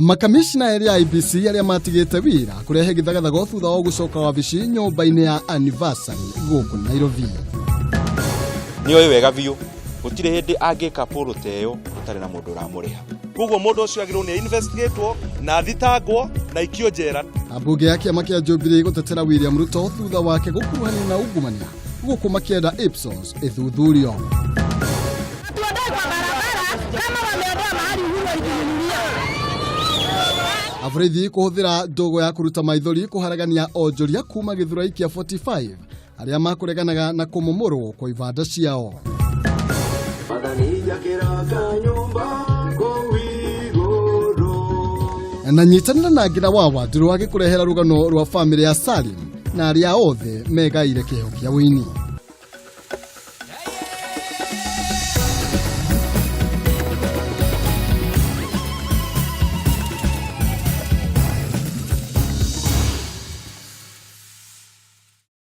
Makamishna erĩ a IEBC arĩa matigĩte wĩra kũrehe gĩthagathago thutha wa gũcoka wabici nyũmba-inĩ ya Anniversary gũkũ Nairobi. Nĩ oĩ wega biũ gũtirĩ hĩndĩ angĩka pũrũ ta ĩyo gũtarĩ na mũndũ ũramũrĩha. Koguo mũndũ ũcio agĩrĩirwo nĩ investigatwo na athitangwo na aikio njera. Ambunge ya kĩama kĩa Jubilee gũtetera William Ruto thutha wake gũkuruhanio na ungumania gũkũ makĩenda Ipsos ĩthuthurio. Tuondoe kwa barabara kama wameondoa mahali Uhuru alijinunulia. Aborithi kũhũthĩra ndogo ya kũruta maithori kũharagania onjoria kuma gĩthurai kĩa 45 arĩa makũreganaga na kũmomorwo kwa ibanda ciao. Na nyitanĩra na ngina wa Wanjiru agĩkũrehera rũgano rwa bamĩrĩ ya Salim na arĩa othe megaire kĩheo kĩa ũini.